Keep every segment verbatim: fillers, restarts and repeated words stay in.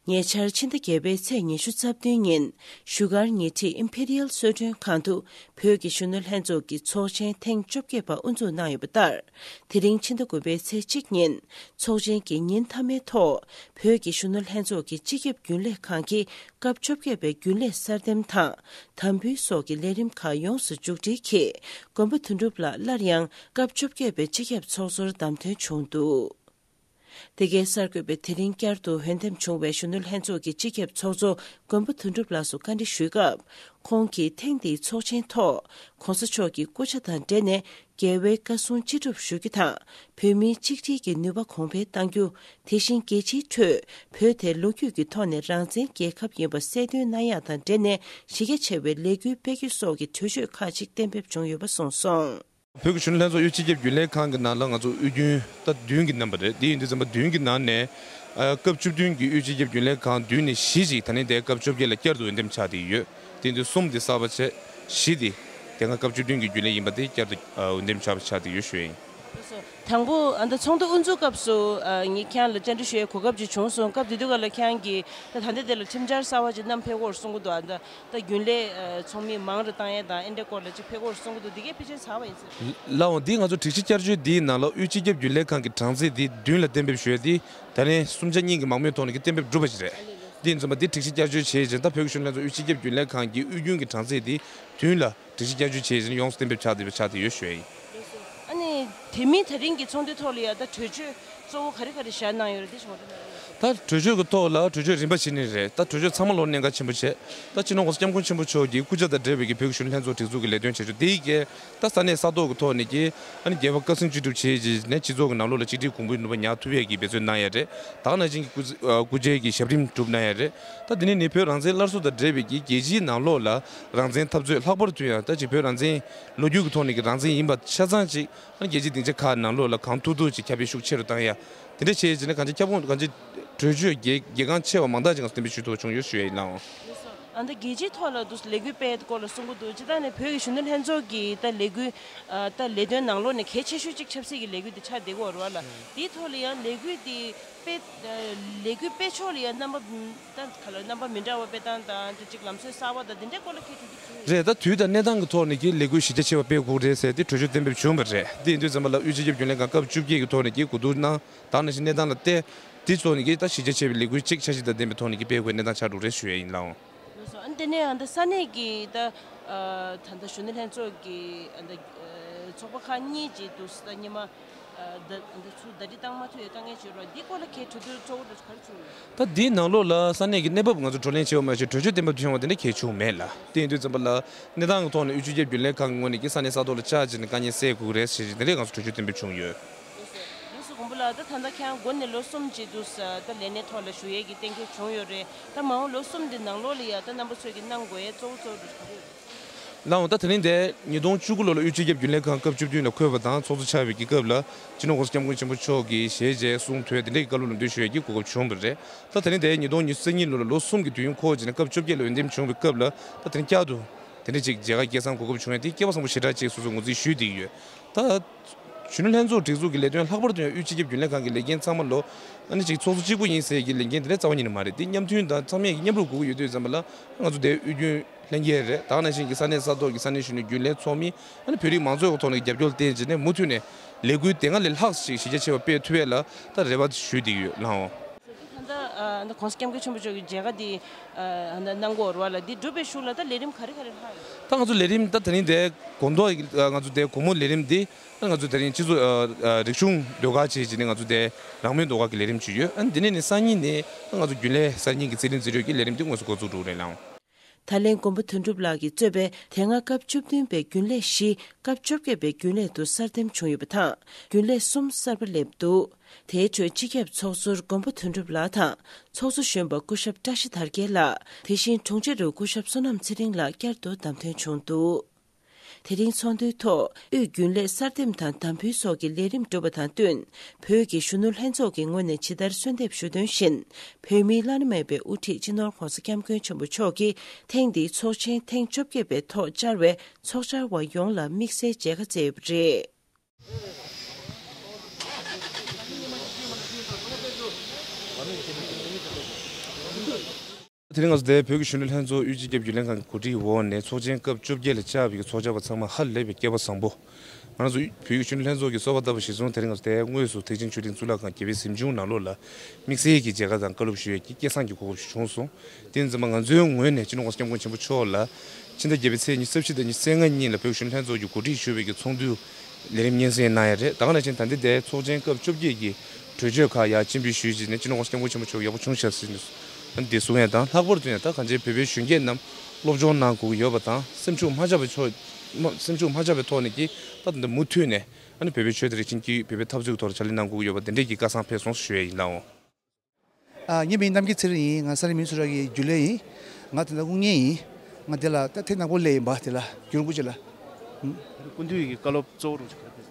ཉེ་ཆར་ཕྱི་ཟླ་བརྒྱད་པའི་ཚེས་ཉི་ཤུ་རྩ་བདུན་ཉིན་བཞུགས་སྒར་ཉེ་འཁྲིས་ཨིམ་ཕི་རི་ཡལ་གསོལ་མགྲོན་ཁང་དུ་བོད་ཀྱི་གཞོན་ནུ་ལྷན་ཚོགས་ཀྱི་ཚོགས་ཆེན་ཐེངས་བཅོ་བརྒྱད་པ་དབུ་འཛུགས་གནང་ཡོད་པ་ལྟར། དེ་རིང་ཕྱི་ཟླ་དགུ་པའི་ཚེས་གཅིག་ཉིན་ཚོགས་ཆེན་གྱི་ཉིན་མཐའ་མའི་ཐོག་བོད་ཀྱི་གཞོན་ནུ་ལྷན་ཚོགས་ཀྱི་སྤྱི་ཁྱབ་རྒྱུན་ལས་ཁང་གིས་སྐབས་བཅོ་བརྒྱད་པའི་རྒྱུན་ལས་གསར་འདེམས་དང་། དམ་འབུལ་སོགས་ཀྱི་ལས་རིམ་ཁག་ཡོངས་སུ་མཇུག་སྒྲིལ་གྱིས། མགོན་པོ་དོན་གྲུབ་ལགས་སླར་ཡང་སྐབས་བཅོ་བརྒྱད་པའི་སྤྱི་ཁྱབ་ཚོགས་གཙོར་བདམས་ཐོན་བྱུང་འདུག། དེ་གའི་གསར་འགོད་པས་དེ་རིང་བསྐྱར་དུ་འོས་འདེམས་བྱུང་བའི་གཞོན་ནུ་ལྷན་ཚོགས་ཀྱི་སྤྱི་ཁྱབ་ཚོགས་གཙོ་མགོན་པོ་དོན་གྲུབ་ལགས་སུ་བཀའ་འདྲི་ཞུས་སྐབས། ཁོང་གིས་ཐེངས་འདིའི་ཚོགས་ཆེན་ཐོག་༧གོང་ས་མཆོག་གི་སྐུ་ཕྱྭ་དང་འབྲེལ་ནས་རྒྱལ་བའི་བཀའ་གསུང་ཅི་སྒྲུབ་ཞུ་རྒྱུ་དང་། བོད་མིའི་ཆིག་སྒྲིལ་གྱི་ནུས་པ་གོང་འཕེལ་གཏང་རྒྱུ། དེ་བཞིན་རྒྱལ་སྤྱིའི་ཁྲོད་བོད་དེ་ལོ་རྒྱུས་ཀྱི་ཐོག་ནས་རང་བཙན་རྒྱལ་ཁབ་ཡིན་པ་གསལ་སྟོན་གནང་ཡག་དང་འབྲེལ་ནས་གཞི་རྒྱ་ཆེ་བའི་ལས་འགུལ་སྤེལ་རྒྱུ་སོགས་ཀྱི་གྲོས་ཆོད་ཁག་ཅིག་གཏན་འབེབས་བྱུང་ཡོད་པ་གསུངས་སོང་། བོད་ཀྱི་གཞོན་ནུ་ལྷན་ཚོགས་དབུས་སྤྱི་ཁྱབ་རྒྱུན་ལས་ཁང་གི་ནང་ལ་ང་ཚོ་དབུས་རྒྱུན་ད་བདུན་གྱི་རྣམ་པ་རེད། དེ་ཡིན་དུས་ཙམ་པ་བདུན་གྱི་ནང་ནས་ཨ་སྐབས་བཅུ་བདུན་གྱི་དབུས་སྤྱི་ཁྱབ་རྒྱུན་ལས་ཁང་བདུན་ནས་བཞི་ཅིག་ད་ནི་དེ་སྐབས་བཅོ་བརྒྱད་ལ་བསྐྱར་དུ་འོས་འདེམས་ཆགས་བསྡད་ཡོད། དེ་ཡིན་དུས་གསུམ་དེ་གསར་པ་བྱས། བཞི་དེ་དེ་སྔ་སྐབས་བཅུ་བདུན་གྱི་རྒྱུན་ལས་ཡིན་པ་དེ་བསྐྱར་དུ་ཨ་འོས་འདེམས་ཆགས་པ་ཆགས་བསྡད་ཡོད་ཞུ་ཡ་ཡིན། དང་པོ་ཨ་ད་ཚོགས་འདུ་དབུ་འཛུགས་སྐབས་སུ་ཨ་ངས་ཁྱེད་རང་ལ་བཅར་འདྲི་ཞུ་ཡའི་གོ་སྐབས་ཅིག་བྱུང་སོང་། སྐབས་དེ་དུས་སྐབས་ལ་ཁྱེད་རང་གིས་ད་ད་ལྟ་དེ་ལ་ཁྲིམས་འཆར་གསར་པ་ཅིག་བསྣམས་ཕེབས་ཀྱི་ཡོད་རེད་གསུང་གི་འདུག་ཨ་ད། ད་རྒྱུན་ལས་ཚོགས་མི་མང་རུ་བཏང་ཡ་དང་ཨེ་འདྲའི་སྐོར་ལ་ཅིག་ཕེབས་ཀྱི་ཡོད་རེད་གསུང་གི་འདུག་འདི་གའི་ཕལ་ཆེར་ཚར་བ་ཡིན་ཟེར། ལགས་འོང་། འདི་ང་ཚོ་སྒྲིག་གཞི་བསྐྱར་བཅོས་འདིའི་ནང་ལ་དབུས་སྤྱི་ཁྱབ་རྒྱུན་ལས་ཁང་གི་གྲངས་ཚད་འདི་བདུན་ལ་གཏན་འབེབས་ཞུ་ཡ་འདི་ད་ནི་གསུམ་ཆ་གཉིས་ཀྱི་མང་མོས་ཐོག་ནས་ཀྱི་གཏན་འབེབས་གྲུབ་པ་ཞིག་རེད། འདི་ཡིན་ཙམ་པ་འདི་སྒྲིག་གཞི་བསྐྱར་བཅོས་བྱས་རྗེས་ད་བོད་ཀྱི་གཞོན་ནུ་ལྷན་ཚོགས་དབུས་སྤྱི་ཁྱབ་རྒྱུན་ལས་ཁང་གི་དབུས་རྒྱུན་གྱི་གྲངས་ཚད་འདི་བདུན་ལ་སྒྲིག་གཞི་བསྐྱར་བཅོས་བྱས་རྗེས་ཡོངས་སུ་གཏན་འབེབས་ཆགས་བསྡད་པ་ཆགས་བསྡད་ཡོད་ཞུ་ཡ་ཡིན། ཨ་ནི་དེ་མིན་ད་རིང་གི་ཚོགས་འདུའི་ཐོག་ལ་ཡ་ད་གྲོས་ཆོད་གཙོ་བོ་ག་རེ་ག་རེ་བཞག་གནང་ཡོད་རེད་དེ་ཞུ་བ་རེད། ད་གྲོས་ཆོད་ཀྱི་ཐོག་ལ་གྲོས་ཆོད་རིམ་པ་བྱས་ནས་རེད། ད་གྲོས་ཆོད་ཚང་མ་ལོ་གནད་འགག་ཆེན་པོ་བྱས། ད་སྤྱི་ནོར་༧གོང་ས་༧སྐྱབས་མགོན་ཆེན་པོ་མཆོག་གི་སྐུ་ཕྱྭ་དང་འབྲེལ་བའི་གི་བོད་ཀྱི་གཞོན་ནུ་ལྷན་ཚོགས་སྒྲིག་འཛུགས་ཀྱི་ལས་དོན་བྱ་ཕྱོགས་དེ་ཡི་གེ་ད་ས་གནས་ས་ཐོག་གི་ཐོག་ནས་ཀྱི་ཨ་ནི་རྒྱལ་བ་བཀའ་གསུང་ཅི་སྒྲུབ་བྱས་རྗེས་ནས་སྤྱི་ཚོགས་ཀྱི་ནང་ལོགས་ལ་གཅིག་སྒྲིལ་གོང་བུའི་ནུས་པ་ཉར་ཐུབ་ཡས་ཀྱི་འབད་བརྩོན་གནང་ཡ་རེད། ད་ག་ནང་བཞིན་གྱི་སྐུ་ཚེ་ཨ་སྐུ་ཕྱྭའི་གི་ཞབས་རིམ་སྒྲུབ་གནང་ཡ་རེད། ད་དེ་ནས་ནི་བོད་རང་བཙན་སླར་གསོ་དང་འབྲེལ་བའི་གི་རྒྱལ་སྤྱིའི་ནང་ལོགས་ལ་རང་བཙན་འཐབ་རྩོད་ལྷག་པར་དུ་ཡང་ད་ཅིག་བོད་རང་བཙན་ལོ་རྒྱུས་ཀྱི་ཐོག་ནས་ཀྱི་རང་བཙན་ཡིན་པ་ཆ་ཚང་ཅིག་ཨ་ནི་རྒྱལ་སྤྱིའི་སྡིངས་ཆ་ཁག་ནང་ལོགས་ལ་གང་ཐུབ་ཐུབ་ཅིག་ཁྱབ་སྤེལ་ཤུགས་ཆེ་རུ་བཏང་ཡ། དེ་འདྲ་བྱས་རྗེས་ནས་གང་ཅི་ཁྱབ་ཁོངས་གང་ཅི་གྲོས་ཆོད་རྒྱལ་རྒྱལ་ཁང་ཆེ་བ་མང་དག་ཅིག་ང་ཚོ་གཏན་འབེབས་ཞུ་ཐུབ་པ་བྱུང་ཡོད་ཞུ་ཡ་ཡིན་ལགས། ཨ་ད་རྒྱལ་སྤྱིའི་ཐོག་ལ་དུ་ལས་འགུལ་སྤེལ་སྐོར་ལ་གསུང་གི་འདུག་སྤྱི་བཏང་ནས་བོད་ཀྱི་གཞོན་ནུ་ལྷན་ཚོགས་ཀྱི་ད་ལས་འགུལ་ཨ་ད་ལས་དོན་ནང་ལོགས་ནས་གལ་ཆེ་ཤོས་གཅིག་ཆབ་སྲིད་ཀྱི་ལས་འགུལ་དེ་ཆགས་བསྡད་ཀྱི་ཡོད་རེད་བ་ལ། དེའི་ཐོག་ལ་ཡང་ལས་འགུལ་དེ་སྤེལ་ལས་འགུལ་སྤེལ་ཕྱོགས་ལ་ཡང་རྣམ་པ་ད་ག་ལ་རྣམ་པ་མི་འདྲ་བ་སྤེལ་སྟངས་དང་དེ་གཅིག་ལམ་སྲོལ་གསར་བ་དང་དེ་འདྲའི་སྐོར་ལ་ཁྱེད་གྲོས་བསྡུར་བྱུང་ཡོད། རེད། ད་དུས་དང་གནས་སྟངས་ཀྱི་ཐོག་ནས་ཀྱི་ལས་འགུལ་གཞི་རྒྱ་ཆེ་བ་སྤེལ་དགོས་རེད་ཟེར་ཏེ་གྲོས་ཆོད་གཏན་འབེབས་བྱུང་བ་རེད། དེ་ཡིན་དུས་ཙམ་པ་ལ་དབུས་སྤྱི་ཁྱབ་རྒྱུན་ལས་ཁང་སྐབས་བཅོ་བརྒྱད་ཀྱི་ཐོག་ནས་ཀྱི་གོ་བསྡུར་གནང་། ད་ནང་བཞིན་གནས་སྟངས་ལ་བལྟས། དེ་ཚོ་ནི་གི་ད་གཞི་རྒྱ་ཆེ་བའི་ལས་འགུལ་གཅིག་འཆར་གཞི་དང་ལྡན་པའི་ཐོག་ནས་ཀྱི་སྤེལ་དགོས་གནས་སྟངས་ཆགས་འགྲོ་རེད་ཞུ་ཡ་ཡིན་ལགས། ལགས་སོ། ཨ་ནི་དེ་ནས་ཡང་ད་ས་གནས་ཀྱི་ད་ཨ་ད་ལྟ་གཞོན་ནུ་ལྷན་ཚོགས་ཀྱི་ཨ་ད་ཨ་ཚོགས་པ་ཁག་གཉིས་ཀྱི་འདུག་ད་སྔོན་མ་ཨ་ད་ཨ་ད་ཚུར་ཟླ་སྒྲིལ་བཏང་མ་ཐུབ་པའི་དཀའ་ངལ་ཅིག་ཡོད་རེད་བ། འདི་སྐོར་ལ་ཁྱེད་གྲོས་བསྡུར་གཙོ་བོ་དེ་ག་རེ་བྱུང་ཡོད། ད་འདིའི་ནང་ལོགས་ལ་ས་གནས་ཀྱི་གནས་བབ་ང་ཚོ་བགྲོ་གླེང་བྱས་པ་མ་ཟད་གྲོས་ཆོད་གཏན་འབེབས་བྱུང་བ་དེ་འདྲ་གལ་བྱུང་མེད་ལ། དེ་ཡིན་དུས་ཙམ་པ་ལ་གནས་སྟངས་ཀྱི་ཐོག་ནས་དབུས་སྤྱི་ཁྱབ་རྒྱུན་ལས་ཁང་གི་ངོས་ནས་ཀྱི་ས་གནས་ས་ཐོག་ལ་བཅར་བྱས་ནས་དཀའ་ངལ་སེལ་དགོས་རེད་ཟེར་བཞིན་དེ་འདྲས་ང་ཚོ་གྲོས་ཆོད་གཏན་འབེབས་བྱུང་ཡོད། ལགས་སོ། མགོན་པོ་ལགས། ད་ད་ལྟ་ཁྱེད་རང་འགོ་ནས་ལོ་གསུམ་བྱས་འདུག་ས། ད་ལས་གནས་ཐོག་ལ་བཞུགས་ཡས་ཀྱི་གཏན་འཁེལ་བྱུང་ཡོད་རེད། ད་མ་འོངས་ལོ་གསུམ་འདི་ནང་ལོགས་ལ་ཡ་ད་རྣམ་པ་ཚོས་ཀྱི་གནང་དགོས་ཡས་གཙོ་བོ་གཙོ་བོ་འདི་ག་རེ་ཡོད་རེད། ལགས་འོང་། ད་དེ་རིང་འདིར་ཉིས་སྟོང་བཅུ་དགུ་ལོ་ལ་དབུས་སྤྱི་ཁྱབ་རྒྱུན་ལས་ཁང་སྐབས་བཅུ་བདུན་ལ་འཁོད་པ་དང་ཚོགས་གཙོ་ཆགས་པའི་གི་སྐབས་ལ་སྤྱི་ནོར་༧གོང་ས་༧སྐྱབས་མགོན་ཆེན་པོ་མཆོག་གིས་ཞལ་མཇལ་གསུང་ཐོས་དེ་འདྲའི་བཀའ་སློབ་ལམ་སྟོན་ཞུ་ཡས་ཀྱི་གོ་སྐབས་བྱུང་བ་རེད། ད་དེ་རིང་འདིར་ཉིས་སྟོང་ཉི་ཤུ་རྩ་གཉིས་ལོ་ལ་ལོ་གསུམ་གྱི་དུས་ཡུན་འཁོར་རྗེས་ནས་སྐབས་བཅོ་བརྒྱད་ལ་འོས་འདེམས་བྱུང་བའི་སྐབས་ལ་ད་དེ་རིང་བསྐྱར་དུ་དེ་འདྲ་ཅིག་མཇལ་ཁ་སྐལ་བཟང་གོ་སྐབས་བྱུང་ཡས་དེ་སྐལ་བ་བཟང་པོ་ཞེ་དྲག་ཅིག་སོ་སོས་ངོས་འཛིན་ཞུས་བསྡད་ཀྱི་ཡོད། ད་གཞོན་ནུ་ལྷན་ཚོགས་སྒྲིག་འཛུགས་ཀྱི་ལས་དོན་ལྷག་པར་དུ་ཡང་དབུས་སྤྱི་ཁྱབ་རྒྱུན་ལས་ཁང་གི་ལས་འགན་ཚང་མ་ལོ་ཨ་ནི་ཅིག་ཚོགས་གཙོ་གཅིག་པུ་ཡིན་ཟེར་གྱི་ལས་འགན་དེ་འདྲ་རྩ་བ་ཉིད་ནས་མ་རེད། དེ་མཉམ་མཐུན་དང་ཚང་མས་ཀྱི་མཉམ་རུབ་དགོས་ཀྱི་ཡོད་དུས་ཙམ་པ་ལ་ང་ཚོ་འདིར་དབུས་རྒྱུན་ལྷན་རྒྱས་རེད། ད་ག་ནང་བཞིན་གྱི་ས་གནས་ས་ཐོག་གི་ས་གནས་གཞོན་ནུ་རྒྱུན་ལས་ཚོགས་མི་ཨ་ནི་བོད་རིགས་མང་ཚོགས་ཀྱི་ཐོག་ནས་རྒྱབ་སྐྱོར་བསྟན་བྱས་ནས་མུ་མཐུད་ནས་ལས་འགུལ་དེ་སྔ་ལས་ལྷག་ཅིག་གཞི་རྒྱ་ཆེ་བ་སྤེལ་ཐུབ་ཡས་ལ་ད་རེ་བ་ཞུས་བསྡད་ཀྱི་ཡོད་ལགས་འོང་། ད་ལྟ་ཨ་ད་༧གོང་ས་༧སྐྱབས་མགོན་ཆེན་པོ་མཆོག་གི་མཇལ་ཁ་འདི་ཨ་ད་གནང་གི་ཡོད་རེད་བ་ལ། འདི་གྲུབ་པའི་གཞུག་ལ་ད་ལས་རིམ་ག་རེ་ག་རེ་ལྷག་ཡོད། ད་ང་ཚོ་ལས་རིམ་ད་དེ་རིང་འདིར་དགོང་དྲོ་ཡི་ང་ཚོ་འདིར་དགོང་མོ་ལས་རིམ་འདི་ད་ང་ཚོ་དེ་རིང་སྤྱི་ཚོགས་ཨ་ཨ་རིག་གཞུང་ཟློས་གར་བྱས་བྱས་ནས་ང་ཚོ་དེ་རང་མོས་ཟློས་གར་གྱི་ལས་རིམ་ཅིག་ཡོད། ཨ་ནི་འདི་ནས་ནི་སང་ཉིན་ནས་ད་ང་ཚོ་རྒྱུན་ལས་གསར་རྙིང་གི་རྩེད་རིགས་འཛིན་གྲྭའི་ལས་རིམ་འདི་དངོས་སུ་འགོ་འཛུགས་འགྲོ་གི་རེད་ལགས་འོང་། ད་ལན་མགོན་པོ་དོན་གྲུབ་ལགས་ཀྱིས་གཙོས་པའི་དེ་སྔ་སྐབས་བཅུ་བདུན་པའི་རྒྱུན་ལས་བཞི་སྐབས་བཅོ་བརྒྱད་པའི་རྒྱུན་ལས་དུ་གསར་འདེམས་བྱུང་ཡོད་པ་དང་། རྒྱུན་ལས་གསུམ་གསར་པ་སླེབས་འདུག། དེའི་ཁྲོད་སྤྱི་ཁྱབ་ཚོགས་གཙོར་མགོན་པོ་དོན་གྲུབ་ལགས་དང་ཚོགས་གཙོ་གཞོན་པ་སྐུ་ཞབས་བཀྲ་ཤིས་དར་རྒྱས་ལགས། དེ་བཞིན་དྲུང་ཆེ་རུ་སྐུ་ཞབས་བསོད་ནམས་ཚེ་རིང་ལགས་བསྐྱར་དུ་བདམས་ཐོན་བྱུང་འདུག། དེ་རིང་ཚོགས་འདུའི་ཐོག་དབུས་རྒྱུན་ལས་གསར་འདེམས་དང་དམ་འབུལ་སོགས་ཀྱི་ལས་རིམ་གྲུབ་པ་དང་བསྟུན། བོད་ཀྱི་གཞོན་ནུ་ལྷན་ཚོགས་ཀྱི་ངོས་ནས་ཇི་ལྟར་གསོལ་འདེབས་ཞུ་དོན་བཞིན། བོད་མིའི་བླ་ན་མེད་པའི་དབུ་ཁྲིད་སྤྱི་ནོར་༧གོང་ས་༧སྐྱབས་མགོན་ཆེན་པོ་མཆོག་གིས་ཐེངས་འདིའི་ཚོགས་ཆེན་ཐེངས་བཅོ་བརྒྱད་པའི་ཐོག་བཅར་བའི་ཚོགས་བཅར་བ་ཡོངས་ལ་དམིགས་བསལ་མཇལ་ཁ་བསྩལ་ཡོད་པ་རེད། དེ་རིང་ང་ཚོ་འདིར་བོད་ཀྱི་གཞོན་ནུ་ལྷན་ཚོགས་དབུས་སྤྱི་ཁྱབ་རྒྱུན་ལས་ཁང་གི་གོ་སྒྲིག་འོག་ནས་ཚོགས་ཆེན་སྐབས་བཅོ་བརྒྱད་ལ་བཅར་བའི་ཚོགས་བཅར་བ་ཚང་མ་ཧ་ལས་པའི་སྐལ་པ་བཟང་པོ། ང་རང་ཚོ་བོད་ཀྱི་གཞོན་ནུ་ལྷན་ཚོགས་ཀྱི་གསོལ་བ་བཏབ་པ་གཞིར་བཟུང་དེ་རིང་ང་ཚོ་དེ་དངོས་སུ་ཐེག་ཆེན་མཆོད་རྟེན་གཙུག་ལག་ཁང་རྒྱལ་བའི་གཟིམ་ཆུང་ནང་ལོགས་ལ་དམིགས་བསལ་གྱི་མཇལ་ཁ་དང་བཀའ་སློབ་ཞུ་ཡས་ཀྱི་སྐལ་བཟང་གི་གོ་སྐབས་ཤིག་བྱུང་སོང་། དེ་ཡིན་ཙང་ང་ཚོའི་ངོས་ནས་སྤྱི་ནོར་༸གོང་ས་༸སྐྱབས་མགོན་ཆེན་པོ་མཆོག་ལ་ཕྱི་ཟླ་བརྒྱད་པའི་ཚེས་ཉི་ཤུ་རྩ་བཞི་དང་ཉི་ཤུ་རྩ་ལྔ་གཉིས་ལ་བོད་གཞོན་ལྷན་ཚོགས་ཀྱི་གོ་སྒྲིག་ཞུ་བའི་གི་ཚོགས་འདུའི་ལས་རིམ་སྙན་སེང་གནང་ཡ་རེད། ད་ག་ནང་བཞིན་ད་ལྟའི་དེ་ཚོགས་ཆེན་སྐབས་བཅོ་བརྒྱད་ཀྱི་གྲོས་ཆོད་ཁག་ཡར་སྤྱན་འབུལ་ཞུས་རྗེས་ནས་སྤྱི་ནོར་༸གོང་ས་༸སྐྱབས་མགོན་ཆེན་པོ་མཆོག་ཡག་པོ་བྱུང་ཤག་ཟེར་ནས་འདི་གསུང་ཡ་དང་། ལྷག་པར་དུ་ཡང་ད་གང་ཅིའི་བོད་པའི་གཞོན་སྐྱེས་རྣམས་སློབ་སྦྱོང་གནང་དགོས་ཀྱི་ཡོད་པ་དང་། སེམས་ཤུགས་མ་ཆག་པའི་ཕྱོགས་སེམས་ཤུགས་མ་ཆག་པའི་ཐོག་ནས་ཀྱི་ད་ལྟ་མུ་མཐུད་ནས་ཨ་ནི་བོད་པའི་ཆོས་དང་རིག་གཞུང་སྐད་ཡིག་བོད་པའི་འཐབ་རྩོད་ཐོག་ལ་ཕྱག་ལས་གནང་དགོས་ཀྱི་ཡོད་པ་དེ་འདྲས་ཀྱི་བཀའ་གསང་ཕེབས་སོང་ཞུ་ཡ་ཡིན་ནའོ། ཨ། ངའི་མིང་རྣམ་རྒྱལ་ཚེ་རིང་ཡིན། ང་ས་རིན་མིན་སུ་ར་གི་རྒྱུན་ལས་ཡིན། ང་དེ་ལ་དབུ་བརྙེས་ཡིན། ང་དེ་ལ་ད་ཐེངས་དང་པོ་སླེབས་ཡིན་པ། དེ་ལ་རྒྱུན་རིན་པོ་ཆེ་ལ། ཨུམ། སྐུ་མདུན་གྱི་བཀའ་སློབ་གཙོ་བོ་རུ་ཆགས་པ་རེད།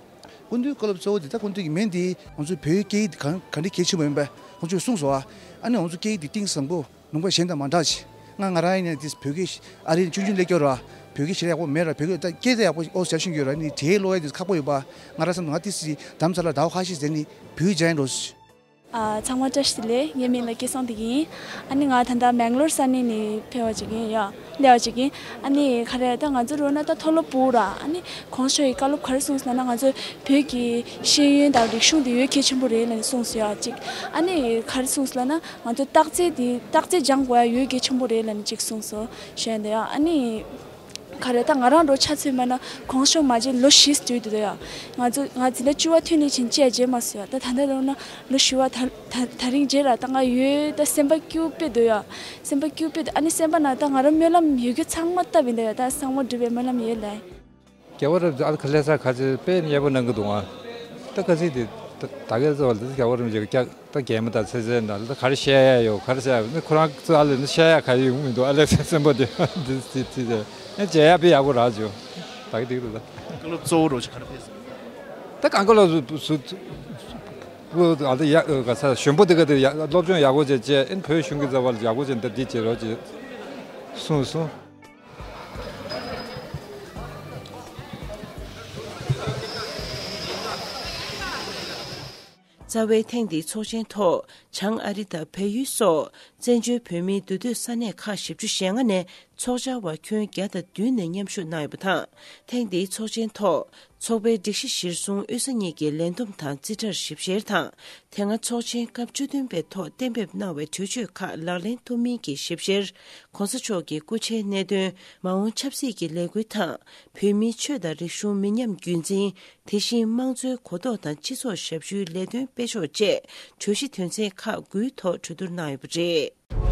སྐུ་མདུན་བཀའ་སློབ་གཙོ་བོ་དེ་ད་སྐུ་མདུན་གྱི་མིང་དེ་ང་ཚོའི་བོད་སྐད་ཡིག་དེ་གང་ག་འདྲ་གལ་ཆེན་པོ་ཡིན་པ་ཁོང་ཚོས་གསུངས་སོང་ཨ། ཨ་ནི་ང་ཚོ་སྐད་ཡིག་དེ་གཏིང་ཟབ་པོ་ལུང་པ་གཞན་དང་མ་འདྲ་ཅིག་ང་ང་རང་ཡིན་ན་དེ་བོད་སྐད་ཨ་རི་ཆུང་ཆུང་སླེབས་ཀྱི་ཡོད་ར། བོད་སྐད་ཞེ་དྲག་ཡག་པོ་མེད་ར། བོད་སྐད་ད་སྐད་ད་ཡག་པོ་ཨོ་ཟེར་ཤེས་ཀྱི་ཡོད་ར། ཨ་ནི་བྲིས་ཀློག་ཡ་དེ་ཁག་པོ་ཡོད་པ། ང་རང་བསམ་ང་དེ་སི་དམ་ཚ་ལ་ཟླ་བ་ཁ་ཤས་ཟེར་ནི་བོད་སྦྱང་ཡིན་འགྲོ། ཨ། ཚང་མ་བཀྲ་ཤིས་བདེ་ལེགས། ངའི་མིང་ལ་སྐལ་བཟང་བདེ་སྐྱིད་ཡིན། ཨ་ནི་ང་ད་ལྟ་མེང་ལོར་ས་གནས་ནས་ཕེབས་པ་ཅིག་ཡིན་ཡ། སླེབས་པ་ཅིག་ཡིན། ཨ་ནི་ག་རེ་ད་ང་ཚོ་རོ་ན་ད་མཐོ་སློབ་ཕྲུ་གུ་ར། ཨ་ནི་གོང་ས་མཆོག་གིས་བཀའ་སློབ་ག་རེ་གསུངས་སོང་ལབ་ན་ང་ཚོ་བོད་ཀྱི་ཤེས་ཡོན་དང་རིག་གཞུང་དེ་ཡོད་གལ་ཆེན་པོ་རེད་ལབ་ནས་གསུངས་སོང་ཡ་ཅིག་ཨ་ནི་ག་རེ་གསུངས་སོང་ལབ་ན་ང་ཚོ་རྟགས་རྩལ་དེ་རྟགས་རྩལ་སྦྱང་དགོས་ཡ་ཡོད་གལ་ཆེན་པོ་རེད་ལབ་ནས་ཅིག་གསུངས་སོང་ཞུ་ཡ་འདི་ཡ། ཨ་ནི། ག་རེ་ད་ང་རང་འགྲོ་ཆ་ཚོད་མ་ན་གོང་ས་མཆོག་མ་མཇལ་ལོ་བཞི་ཙམ་འགྲོ་གི་འདུག་ཡ། ང་ཚོ་ང་འཛིན་གྲྭ་བཅུ་པ་ཐོན་ནས་ཕྱིན་ཆད་མཇལ་མ་སོང་ཡ། ད་ད་ལྟ་རུང་ན་ལོ་བཞི་པ་ད་ད་ད་རིང་མཇལ་ལ་ད་ང་ཡོད་ད་སེམས་པ་སྐྱིད་པོ་དཔེ་འདུག་ཡ། སེམས་པ་སྐྱིད་པོ་དཔེ་འདུག་ཨ་ནི་སེམས་པ་ན་ད་ང་རང་སྨོན་ལམ་ཡོད་རྒྱུ་ཚང་མ་བཏབ་ཡིན་ད་ཡ། ད་བསམ་བློ་འགྲུབ་པའི་སྨོན་ལམ་ཡོད་ལ། རྒྱལ་བ་རིན་པོ་ཆེ་ཨ་ཁ་ལྷ་ས་ཁ་ཆེ་དཔེ་མཉེས་པོ་གནང་གི་འདུག་ཨ། ད་ཁ་ཆེ་དེ་ད་ད་གའི་ཚོ་ལ་རྒྱལ་བ་རིན་པོ་ཆེ་ཀྱག་ད་རྒྱལ་མོ་དང་ཚེ་ཚེ་འདྲ་ལ་ད་ག་རེ་བཤད་ཡ་ཡོད་ག་རེ་བཤད་ཡ་ནི་ཁོ་རང་ཚོ་ཨ་ལས་ནི་བཤད་ཡ་ག་རེ་ཡོང་མི་འདུག་ཨ་ལས་སེམས་པ་དེ་འདི་འདི་འདི་ནི་མཇལ་ཡ་དཔེ་ཡག་པོ་རག་བྱུང་། ད་གི་འདི་རུ་ད་བཀའ་སློབ་གཙོ་བོ་རོ་ཆ་ག་རེ་ཕེབས་སོང་། ད་གང་ག་ལོ་སུ་སུ་ཨ་ད་ཡ་ག་ས་གཞོན་པོ་དེ་ག་དེ་ཡ་སློབ་སྦྱོང་ཡག་པོ་བྱས་བྱས་ཨིན་བོད་གཞུང་གི་རྩ་བ་ལ་ཡག་པོ་བྱས་འདི་འདི་བྱེད་རོགས་བྱེད་གསུངས་སོང་། རྩ་བའི་ཐེངས་འདིའི་ཚོགས་ཆེན་ཐོག་བྱང་ཨ་རི་དང་བལ་ཡུལ་སོགས་བཙན་བྱོལ་བོད་མིའི་འདུས་སྡོད་ས་གནས་ཁག་བཞི་བཅུ་ཞེ་ལྔ་ནས་ཚོགས་བཅར་བ་ཁྱོན་བརྒྱ་དང་བདུན་ནས་མཉམ་ཞུགས་གནང་ཡོད་པ་དང་། ཐེངས་འདིའི་ཚོགས་ཆེན་ཐོག་ཚོགས་པའི་སྒྲིག་གཞི་གཞིར་བཟུང་དབུས་ས་གཉིས་ཀྱི་ལས་བསྡོམས་དང་རྩིས་ཁྲ་ཞིབ་བཤེར་དང་། དེ་སྔ་ཚོགས་ཆེན་སྐབས་བཅུ་བདུན་པའི་ཐོག་གཏན་འབེབས་གནང་བའི་གྲོས་ཆོད་ཁག་ལག་ལེན་ཐུབ་མིན་གྱི་ཞིབ་བཤེར། ྋགོང་ས་མཆོག་གི་སྐུ་ཕྱྭའི་གནད་དོན། མ་འོངས་ཆབ་སྲིད་ཀྱི་ལས་འགུལ་དང་། བོད་མིའི་ཆོས་དང་རིག་གཞུང་མི་ཉམས་རྒྱུན་འཛིན། དེ་བཞིན་དམངས་གཙོའི་གོ་རྟོགས་དང་སྤྱི་ཚོགས་ཞབས་ཞུའི་ལས་དོན་སྤེལ་ཕྱོགས་བཅས་གྲོས་གཞི་དོན་ཚན་ཁག་དགུའི་ཐོག་གྲོས་བསྡུར་གནང་ཡོད་པ་རེད།